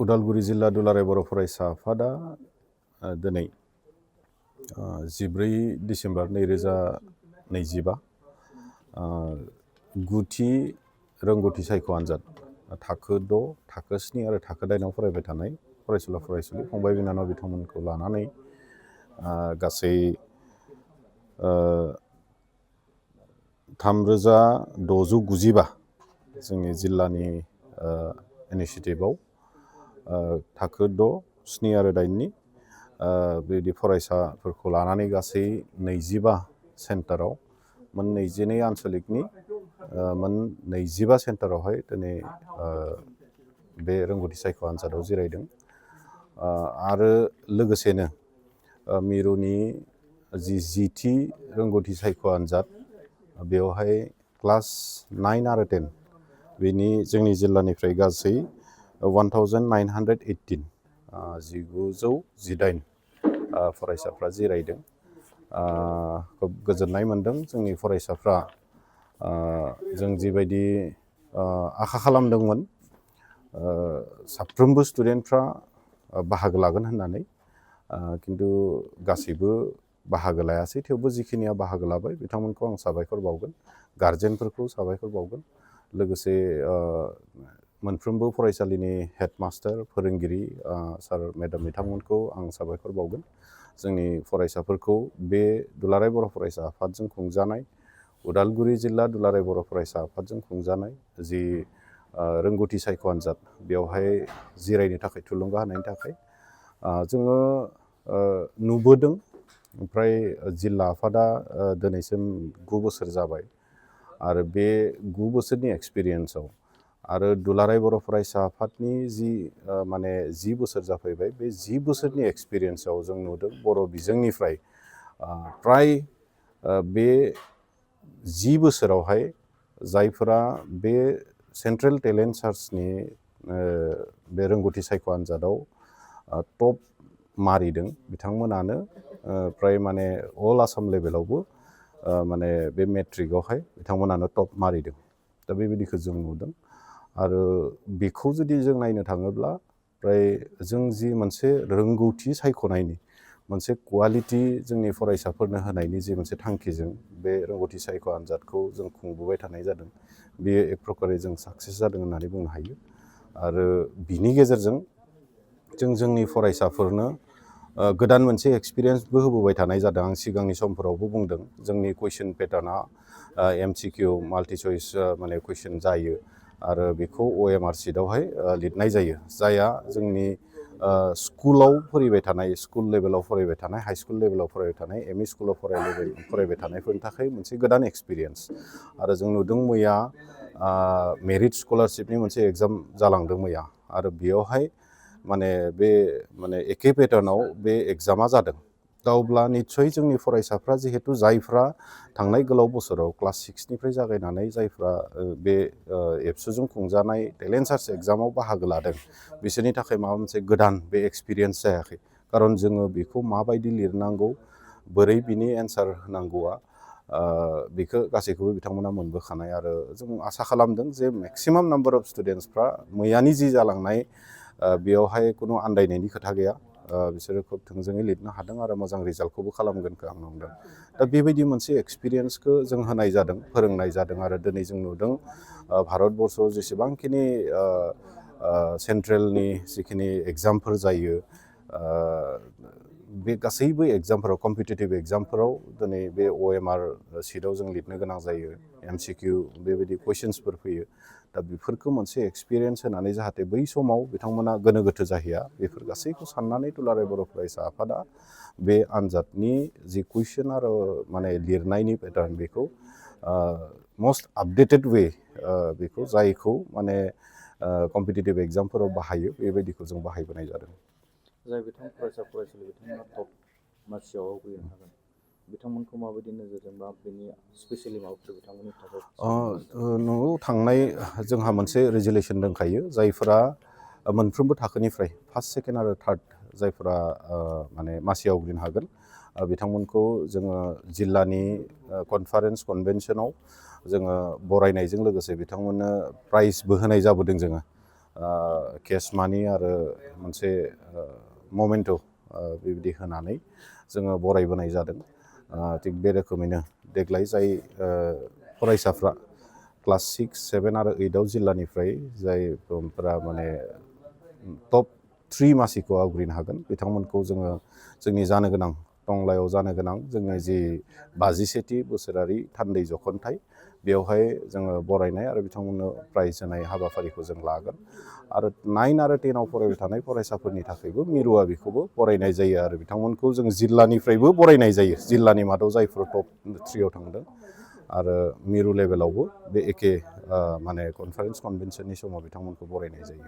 उदालगुरि जिल्ला दुलाराय बर' फरायसा आफादा दिनै 14 डिसेम्बर 2025 गुथि रोंगौथि सायख' आनजाद थाखो 6, थाखो 7 आरो थाखो 8 आव फरायबाय थानाय फरायसुला फरायसुलि फंबाय बिनानाव बिथांमोनखौ लानानै गासै 3695 जोंनि जिल्लानि इनिशिएटिभआव थाखो 6, 7 आरो 8नि बेबायदि फरायसाफोरखौ लानानै गासै 25 सेन्टाराव मोन 22 आन्सलिकनि मोन 25 सेन्टारावहाय दिनै बे रोंगौथि सायख' आनजादाव जिरायदों आरो लोगोसेनो मिरुनि जिथि रोंगौथि सायख' आनजाद बेवहाय क्लास 9 आरो 10 बेनि जोंनि जिल्लानिफ्राय गासै 1918 1918 फरायसाफ्रा जिरायदों खोब गोजोननाय मोनदों जोंनि फरायसाफ्रा जों जिबायदि आखा खालामदोंमोन साफ्रोमबो स्टुडेन्टफ्रा बाहागो लागोन होननानै किन्तु गासैबो बाहागो लायासै थेवबो जिखिनिया बाहागो लाबाय बिथांमोनखौ आं साबायखर बावगोन गार्जेनफोरखौ साबायखर बावगोन लोगोसे मोनफ्रोमबो फरायसालिनि हेडमास्टार फोरोंगिरि सार मेडाम बिथांमोनखौ आं साबायखर बावगोन जोंनि फरायसाफोरखौ बे दुलाराय बर' फरायसा आफादजों खुंजानाय उदालगुरि जिल्ला दुलाराय बर' फरायसा आफादजों खुंजानाय जि रोंगौथि सायख' आनजाद बेवहाय जिरायनो थाखाय थुलुंगा होनायनि थाखाय जोङो नुबोदों ओमफ्राय जिल्ला आफादा दिनैसिम 9 बोसोर जाबाय आरो बे 9 बोसोरनि एक्सपिरियेन्सआव आरो दुलाराय बर' फरायसा आफादनि जि माने 10 बोसोर जाफैबाय बे 10 बोसोरनि एक्सपिरियेन्सआव जों नुदों बर' बिजोंनिफ्राय प्राय बे 10 बोसोरावहाय जायफोरा बे सेन्ट्रेल टेलेन्ट सार्चनि बे रोंगौथि सायख' आनजादाव टप मारिदों बिथांमोनानो प्राय माने अल आसाम लेभेलावबो माने बे मेट्रिकआवहाय बिथांमोनानो टप मारिदों दा बेबायदिखौ जों नुदों आरो बेखौ जुदि जों नायनो थाङोब्ला प्राय जों जि मोनसे रोंगौथि सायख'नायनि मोनसे क्वालिटि जोंनि फरायसाफोरनो होनायनि जि मोनसे थांखिजों बे रोंगौथि सायख' आनजादखौ जों खुंबोबाय थानाय जादों बेयो एक प्रकारै जों साक्सेस जादों होननानै बुंनो हायो आरो बिनि गेजेरजों जों जोंनि फरायसाफोरनो गोदान मोनसे एक्सपिरियेन्सबो होबोबाय थानाय जादों आं सिगांनि समफोरावबो बुंदों जोंनि कुइसन पेटार्ना MCQ माल्टि चइस माने कुइसन जायो आरो बेखौ OMR शीटआवहाय लिरनाय जायो जाया जोंनि स्कुलाव फरायबाय थानाय स्कुल लेभेलाव फरायबाय थानाय हाइ स्कुल लेभेलाव फरायबाय थानाय ME स्कुलाव फरायबाय थानायफोरनि थाखाय मोनसे गोदान एक्सपिरियेन्स आरो जों नुदों मैया मेरिट स्कलारशिपनि मोनसे एग्जाम जालांदों मैया आरो बेयावहाय माने बे माने एखे पेटार्नाव बे एग्जामा जादों दा अब्ला निस्सय जोंनि फरायसाफ्रा जिहेतु जायफ्रा थांनाय गोलाव बोसोराव क्लास 6निफ्राय जागायनानै जायफ्रा बे एबसुजों खुंजानाय टेलेन्ट सार्च एग्जामाव बाहागो लादों बिसोरनि थाखाय माबा मोनसे गोदान बे एक्सपिरियेन्स जायाखै खारन जोङो बेखौ माबायदि लिरनांगौ बोरै बिनि एन्सार होनांगौआ बेखौ गासैखौबो बिथांमोना मोनबोखानाय आरो जों आसा खालामदों जे मेक्सिमाम नाम्बार अफ स्टुडेन्टसफ्रा मैयानि जि जालांनाय बेयावहाय खुनु आन्दायनायनि खोथा गैया बिसोरो खोब थोंजोङै लिरनो हादों आरो मोजां रिजाल्टखौबो खालामगोनखौ आं नुदों दा बेबायदि मोनसे एक्सपिरियेन्सखौ जों होनाय जादों फोरोंनाय जादों आरो दिनै जों नुदों भारतबर्सआव जेसेबांखिनि सेन्ट्रेलनि जिखिनि एग्जामफोर जायो बे गासैबो एग्जामफोराव कम्पिटिटिभ एग्जामफोराव दिनै बे OMR शीटआव जों लिरनो गोनां जायो MCQ बेबायदि कुइसन्सफोर फैयो दा बेफोरखौ मोनसे एक्सपिरियेन्स होनानै जाहाथे बै समाव बिथांमोना गोनो गोथो जाहैया बेफोर गासैखौ साननानै दुलाराय बर' फरायसा आफादा बे आनजादनि जि कुइसन आरो माने लिरनायनि पेटार्न बेखौ मस्ट आपडेटेड वे बेखौ जायखौ माने कम्पिटिटिभ एग्जामफोराव बाहायो बेबायदिखौ जों बाहायबोनाय जादों जाय बिथां फरायसा फरायसुलि बिथांमोना टप मासियाव आवग्रिनो हागोन बिथांमोनखौ माबायदि नोजोरजों बा बेनि स्पेसियेलि माबाफोर बिथांमोननि थाखाय नंगौ थांनाय जोंहा मोनसे रेजुलेसन दंखायो जायफोरा मोनफ्रोमबो थाखोनिफ्राय फार्स्ट सेकेन्ड आरो थार्ड जायफोरा माने मासि आवग्रिनो हागोन बिथांमोनखौ जोङो जिल्लानि कनफारेन्स कनभेनसनाव जोङो बरायनायजों लोगोसे बिथांमोननो प्राइजबो होनाय जाबोदों जोङो केस मानि आरो मोनसे ममेन्ट' बेबायदि होनानै जोङो बरायबोनाय जादों थिग बे रोखोमैनो देग्लाय जाय फरायसाफ्रा क्लास 6, 7 आरो 8आव जिल्लानिफ्राय जायफोरा माने टप 3 मासिखौ आवग्रिनो हागोन बिथांमोनखौ जोङो जोंनि जानो गोनां टंलायाव जानो गोनां जोंनि जि 51थि बोसोरारि थान्दै जख'न्थाइ बेवहाय जोङो बरायनाय आरो बिथांमोननो प्राइज होनाय हाबाफारिखौ जों लागोन आरो 9 आरो 10आव फरायबाय थानाय फरायसाफोरनि थाखायबो मिरुआ बेखौबो बरायनाय जायो आरो बिथांमोनखौ जों जिल्लानिफ्रायबो बरायनाय जायो जिल्लानि मादाव जायफोर टप 3आव थांदों आरो मिरु लेभेलावबो बे एखे माने कनफारेन्स कनभेनसननि समाव बिथांमोनखौ बरायनाय जायो